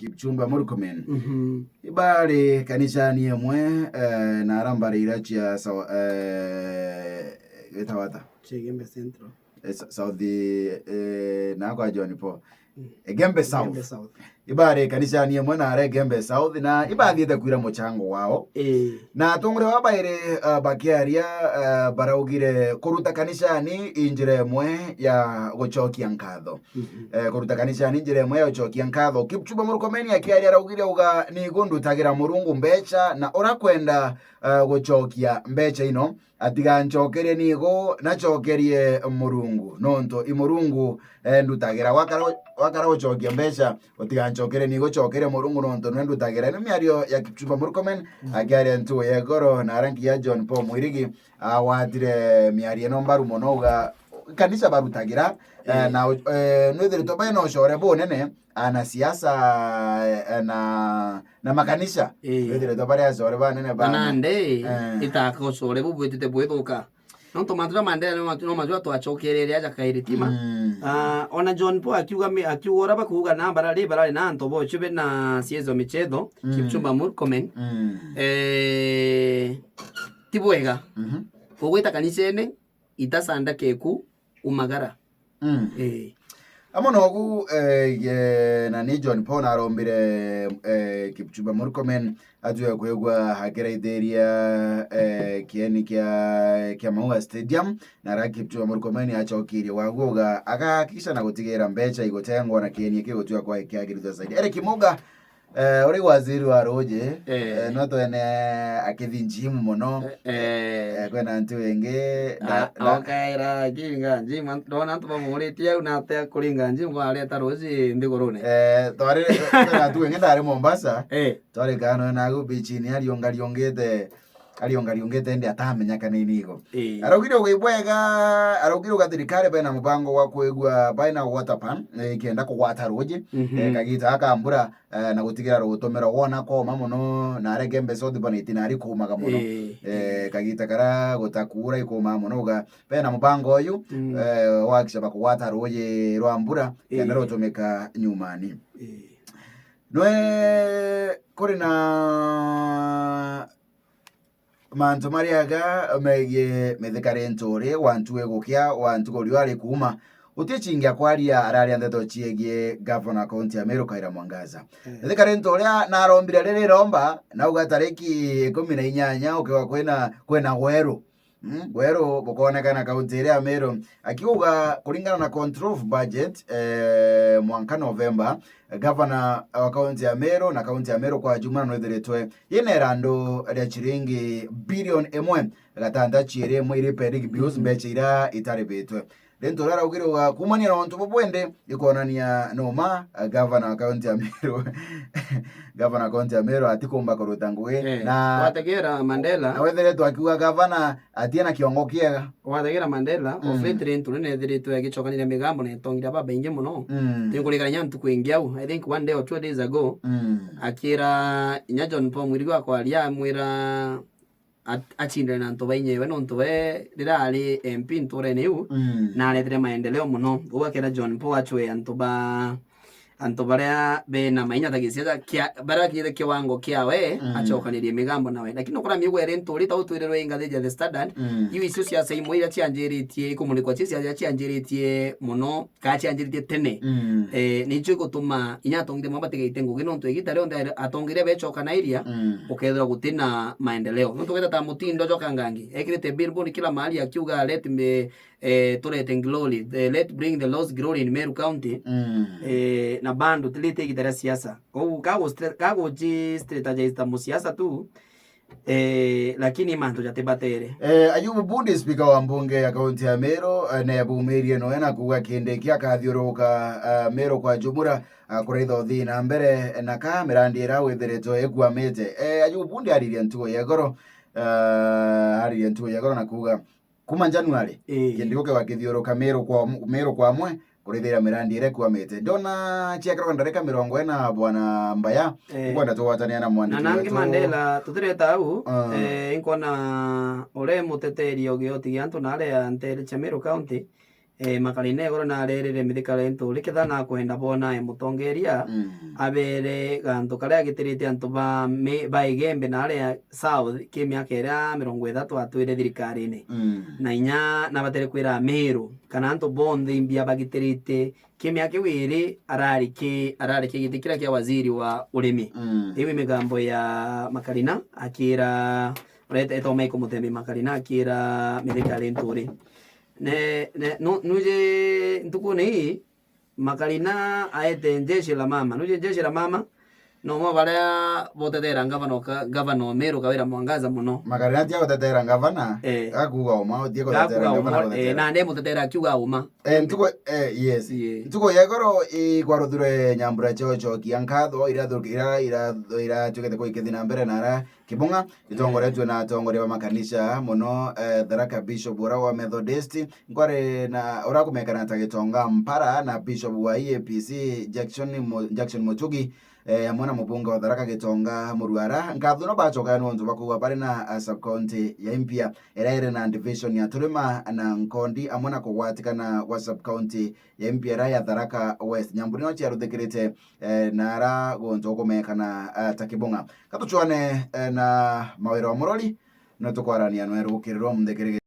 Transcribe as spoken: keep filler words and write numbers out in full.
Kipchumba Murkomen. Mhm. Ibari kanisani emwe, eh, na arambari ira cia Sau-, eh, gitawata. Cia Igembe Central. Eh, Sa-, South, eh, na kwa John Paul. Mm. Igembe South. Igembe South. Ibari kanisani emwe na ara Igembe South, na ibathiite kwira muchango wao. Ii. Na atongore baba bairi, eh, bakiaria, eh, baraugire kuruta kanisani i njira emwe ya gucokia nkatho. Mhm. Eh, kuruta kanisani njira emwe ya gucokia nkatho. Kipchumba Murkomen akiaria araugire uga, "Nigo ndutagira Murungu mbecha, na ura kwenda, eh, gucokia mbecha ino, atigancokerie nigo nacokerie Murungu, nontu i Murungu, eh, ndutagira. Wakara, wakara gucokia mbecha, utigancokerie nigo cokerie Murungu, nontu nwe ndutagira." Ni miario ya Kipchumba Murkomen, mm, akiaria ntugo ya igoro na aranki ya John Paul Mwirigi. Agwatire miario ino mbaru mono, uga kanisa barutagira, eh, eh, na, eh, nwithiritwe baina ucore bunene, anasiasa, eh, na, na makanisa. Eh. Nwithiritwe bari acore banene bana. Na nandi, eh, itaka ucore bubwitite bwithuka. Nontu mantu ja Mandela no mantu, no mantu jatwacokereria jakairitima. Mm. Ah, ona John Paul akiuga mi-, akiuga ura bakuuga na barari, barari na antu bocio bena siezo michezo, mm, Kipchumba Murkomen. Mm. Eh, ti bwega. Mhm. Ugwita kanisene, ita sanda keku, umagara. Mm. Eh. Amwe nogu, eh, ye-, na ni John Paul narombire, eh, Kipchumba Murkomen atue kwigua akiraithiria, eh, kieni kia, kia Maua Stadium, na ara Kipchumba Murkomen acokirie waguo uga agahakikisha na gutigira mbecha igutengwa na kieni kigutue kwa kiagirithwa zaidi. Eric Muga, eh, uri waziri wa ruji, eh, eh, no twene akithi gym mono. Eh, eh. Eh, kwena antu ingi, ah, na, na okaira akiringa gym, an-, ndona antu bamuritie au na ate kuringa gym, kwa areta ruji nthigurune. Eh, twari, kwena antu ingi ndari Mombasa. Eh. Twari kano na agu beach-ini ariunga riungite, ariunga riungite ndi atamenya kana inigo. Eh. Araugire uga ibwega, araugire uga thirikari bena mubango wa kwigua baina water pan, eh, ikienda kugwata ruji, mhm, eh, kagita gaka mbura, eh, na gutigira rugutumira wona koma mono, na areke mbeca uthi baniti na ari kumaga mono. Eh, eh, kagita kara gutakuura ikumaga mono, uga bena mubango uyu, mm, eh, wa kisha bakugwata ruji rwa mbura, eh, kenda rutumika nyumani. Eh. Nwe kuri na mantu mariaga megie mithikari nturi wa ntugu igukia, wa ntugu riuari kuuma, utichingia kwaria araria ndeto ciegie gavana kaunti ya Meru Kawira Mwangaza. Eh. Mithikari nturia narombire riri romba, nauga tariki ikumi na inyanya ukiwa kwina, kwina gweru. Mm, gweru bukoonekana kaunti iria ya Meru. Akiuga kuringana na control of budget, eh, mwanka November, gavana wa kaunti ya Meru na kaunti ya Meru kwa jumla nwithiritwe yina irandu ria chiringi bilioni imwe gatanta chiiri imwe iri pending bills, mhm, mbecha iria itaribitwe. Rintu uria araugire uga kuumania na untu bubu indi ikonania numa, eh, gavana wa kaunti ya Meru, gavana wa kaunti ya Meru atikumba kuruta ngugi. Eh, na wategera Mandela. Na wethiritwe akiuga gavana atina kiongo kiega. Wathagera Mandela, mm, of late rintu rinethiritwe agicokaniria migambo na itongi ria babaingi mono. Mm. Tinkurikania ntuku ingi au, I think one day or two days ago, mm, akira inya John Paul Mwirigi akwaria, amwira at-, achindane na antu ba inyewe, nontu we riria ari M P nturene iu, mm, na aretire maendeleo mono. Uu akera John Paul acwe antu ba antu baria bena mainya ta gisiasa kia, baria bakinyite kiwango kiawe, mm, acokanirie migambo nawe. Lakini ukora miugo iri nturi ta utwirerwe i ngathiti ya The Standard, mm, iu icio siasa imwe iria cianjiritie ikumunikwa, cia siasa iria cianjiritie mono, kana cianjiritie tene. Mm. Eh, nicio igutuma inya atongi bamwe batigaite ngugi, nontu igita rionthe atongi riria becokanairia, mm, ukethirwa gutina maendeleo. Nontu ugeta ta Mutindo Njoka Ngangi, ekirite billboard kila mahali akiuga, "Let me eh, turete glory, eh, let bring the Lord's glory in Meru County." Mm. Eh, na bado tilite igita ria siasa. Kou kagu stre-, kagu ji strategize ta musiasa tu, eh, lakini mantu jatibatere. Eh, Ayubu Bundi, speaker wa mbunge ya kaunti ya Meru, eh, nebumirie noe na kuuga kindi kia akathiuruka, eh, Meru kwa jumura, eh, kuraitha uthii na mbere, eh, na ka mirandi iria withiritwe ikwamite. Eh, Ayubu Bundi aririe ntugo ya igoro, eh, aririe ntugo ya igoro na kuuga, kuma January, ii, kindi gukewa kithiuruka Meru kwa, Meru kwa mwe, kurithiria mirandi iria ikwamite. Ndona ciakirwa ndarika mirongo ina, bwana Mbaya, ii, nkwenda tugwatania na mwandiki wetu. Na nangi Mandela, tutireta au, ah, eh, inkona uria muteteri o gioti gia antu na aria ntere cia Meru County, eh, Makarina igoro narerire Mithika Linturi, ketha nakwenda bonae mutongeria, Mm. abere gantu karia agitirite antu ba mi-, ba Igembe na aria South ki miaka iria mirongo ithatu atwire thirikarine. Mm. Na inya nabatere kwira Amiru, kana antu bonthe imbia bagitirite ki miaka iu iri arari ki, arari ki giti kiria kia waziri wa urimi. Mm. Iu i migambo ya Makarina, akira, urete etwa Michael Mutembi Makarina, akira Mithika Linturi. Ne, ne, nu-, nuje ntukune ii, Makarina aete jeshi la mama. Nuje jeshi la mama, no mo baria botetera ngavana o ka-, ngavana o Meru Kawira Mwangaza mono. Makarina tia gutetera ngavana, Eh. gakuga uma, utie gutetera Gakuga ngavana uma, eh, gutetera. Na nde mutetera akiuga uma. Eh, ntuku, eh, yes. Ye. Ntuku ya igoro ikwaruthirwe nyambura cia ucokia nkatho iria thu-, iria, iria, iria tuikite kuikithi na mbere na ara Kibung'a, itongoretue na atongoria ba makanisa mono, eh, Tharaka Bishop ura wa Methodist, nkwari na ura kumekana ta Gitonga Mpara na Bishop wa E A P C Jackson Mo-, Jackson Mutugi, eh, amwe na mubunge wa Tharaka Gitonga Muruara. Nkatho no bacokaga nontu bakuga bari na, ah, sub-county ya Impia, iria iri na division ya Turima na Nkondi, amwe na kugwatikana gwa sub-county ya Impia iria ya Tharaka West. Nyambura ino ciaruthikirite, eh, na ara guntu gukumekana, ah, ta Kibung'a. Ka tucwane, eh, na Mawira wa Murori, no tukwarania nwe rukiri rwa munthikirigi.